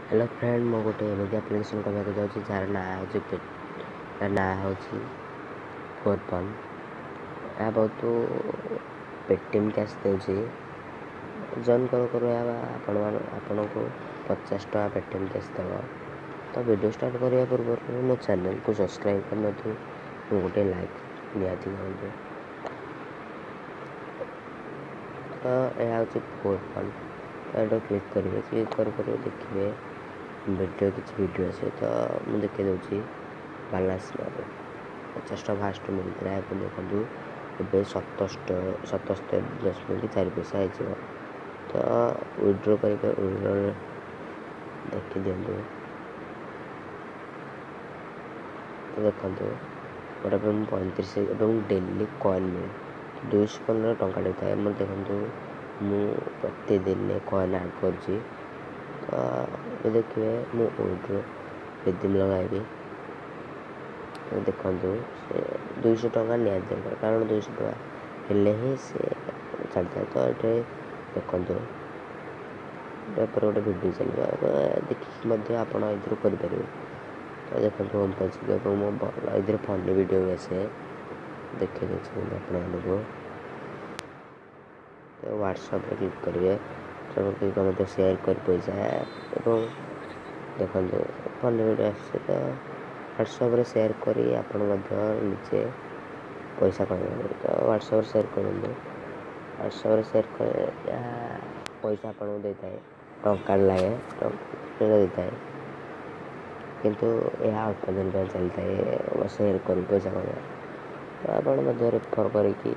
Hello friend, ମୁଁ ଗୋଟେ ଏମିତି ଆପ୍ଲିକେସନ୍ କରିବାକୁ ଯାଉଛି ଯାହାର ନାଁ ହେଉଛି ଯାହାର ନାଁ ହେଉଛି ଫୋର୍। ଏହା ବହୁତ ପେଟିଏମ୍ କ୍ୟାସ୍ ଦେଉଛି। ଜଏନ୍ କରୁ କରୁ ଏହା ଆପଣ ଆପଣଙ୍କୁ 50 ଟଙ୍କା ପେଟିଏମ୍ କ୍ୟାସ୍ ଦେବ। ତ ଭିଡ଼ିଓ ଷ୍ଟାର୍ଟ କରିବା ପୂର୍ବରୁ ମୋ ଚ୍ୟାନେଲ୍କୁ ସବସ୍କ୍ରାଇବ୍ କରିନିଅନ୍ତୁ, ମୁଁ ଗୋଟେ ଲାଇକ୍ ନିହାତି କରନ୍ତୁ। ତ ଏହା ହେଉଛି ଫୋର୍ ଫନ୍। ତ ଏଇଟା କ୍ଲିକ୍ କରିବେ, କ୍ଲିକ୍ କରୁ କରୁ ଦେଖିବେ ଭିଡ଼ିଓ, କିଛି ଭିଡ଼ିଓ ଆସିବ। ତ ମୁଁ ଦେଖାଇ ଦେଉଛି ବାଲାନ୍ସ। ମୋର 50 ଟଙ୍କା ଫାଷ୍ଟ ମିଳିଥିଲା, ଏବେ ଦେଖନ୍ତୁ ଏବେ 77.4 ପଇସା ହେଇଯିବ। ତ ୱିଡ୍ରୋ କରି ୱିଡ୍ରୋ ଦେଖିଦିଅନ୍ତୁ। ତ ଦେଖନ୍ତୁ ମୋର ଏବେ ମୁଁ 35 ଏବଂ ଡେଲି କଏନ୍ ମିଳେ 215 ଟଙ୍କାଟେ ଥାଏ ମୋର। ଦେଖନ୍ତୁ, ମୁଁ ପ୍ରତିଦିନ କଏନ୍ ଆଡ଼୍ କରୁଛି। ତ ଏବେ ଦେଖିବେ ମୁଁ ୱିଡ୍ରୋ ରିଡ଼ିମ୍ ଲଗାଇବି। ଦେଖନ୍ତୁ, ସେ 200 ଟଙ୍କା ନିହାତି ଦରକାର, କାରଣ 200 ଟଙ୍କା ହେଲେ ହିଁ ସେ ଚାଲିଥାଏ। ତ ଏଠି ଦେଖନ୍ତୁ, ଏପରେ ଗୋଟେ ଭିଡ଼ିଓ ଚାଲିବ, ଦେଖିକି ମଧ୍ୟ ଆପଣ ଏଥିରୁ କରିପାରିବେ। ତ ଦେଖନ୍ତୁ, ହୋମ୍ ପେଜ୍ ଏବଂ ମୋ ଭଲ ଏଥିରେ ଫନି ଭିଡ଼ିଓ ବି ଆସେ, ଦେଖେଇ ଦେଉଛି ଆପଣମାନଙ୍କୁ। ତ ହ୍ୱାଟ୍ସଆପ୍ରେ କ୍ଲିକ୍ କରିବେ, କ୍ଲିକ୍ ମଧ୍ୟ ସେୟାର କରି ପଇସା ଏବଂ ଦେଖନ୍ତୁ ଫନି ଭିଡ଼ିଓ ଆସୁଛି। ତ ହ୍ୱାଟ୍ସଆପ୍ରେ ସେୟାର କରି ଆପଣ ମଧ୍ୟ ନିଜେ ପଇସା କମାଇପାରିବେ। ତ ହ୍ୱାଟ୍ସଆପ୍ରେ ସେୟାର କରନ୍ତୁ। ହ୍ୱାଟ୍ସଆପ୍ରେ ସେୟାର କଲେ ଏହା ପଇସା ଆପଣଙ୍କୁ ଦେଇଥାଏ, ଟଙ୍କା ଲାଗେ ଟଙ୍କା ଦେଇଥାଏ, କିନ୍ତୁ ଏହା ଅଳ୍ପ ଦିନ ପାଇଁ ଚାଲିଥାଏ ସେୟାର କରି ପଇସା କମାଇବା। ତ ଆପଣ ମଧ୍ୟ ରେଫର୍ କରିକି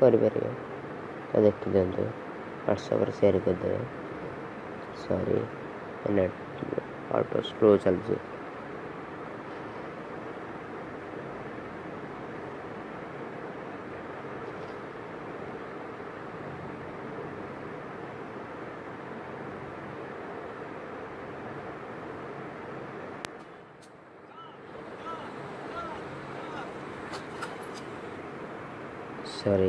କରିପାରିବେ। ତ ଦେଖିଦିଅନ୍ତୁ, ହ୍ୱାଟ୍ସଆପ୍ରେ ସେୟାର କରିଦେବେ। ସରି, ନେଟ୍ ଅଳ୍ପ ସ୍ଲୋ ଚାଲୁଛି। ସରି,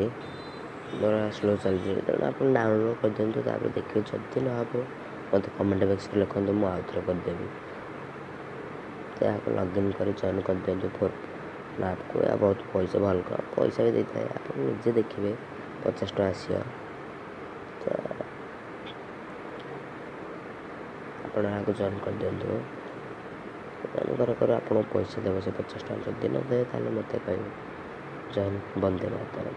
ମୋର ସ୍ଲୋ ଚାଲିଛି। ତେଣୁ ଆପଣ ଡାଉନଲୋଡ଼୍ କରିଦିଅନ୍ତୁ, ତାପରେ ଦେଖିବେ। ଯଦି ନ ହେବ ମୋତେ କମେଣ୍ଟ ବକ୍ସରେ ଲେଖନ୍ତୁ, ମୁଁ ଆଉ ଥରେ କରିଦେବି। ତ ଏହାକୁ ଲଗ୍ଇନ୍ କରି ଜଏନ୍ କରିଦିଅନ୍ତୁ ଫୋର୍ ଆପ୍କୁ। ଏହା ବହୁତ ପଇସା, ଭଲ ପଇସା ବି ଦେଇଥାଏ। ଆପଣ ନିଜେ ଦେଖିବେ 50 ଟଙ୍କା ଆସିବ। ତ ଆପଣ ଏହାକୁ ଜଏନ୍ କରିଦିଅନ୍ତୁ। ଜଏନ୍ କରୁ କରୁ ଆପଣଙ୍କୁ ପଇସା ଦେବ ସେ 50 ଟଙ୍କା। ଯଦି ନ ଦେବେ ତାହେଲେ ମୋତେ କହିବେ। ଜୟ ହିନ୍ଦ, ବନ୍ଦେ ମାତରମ୍।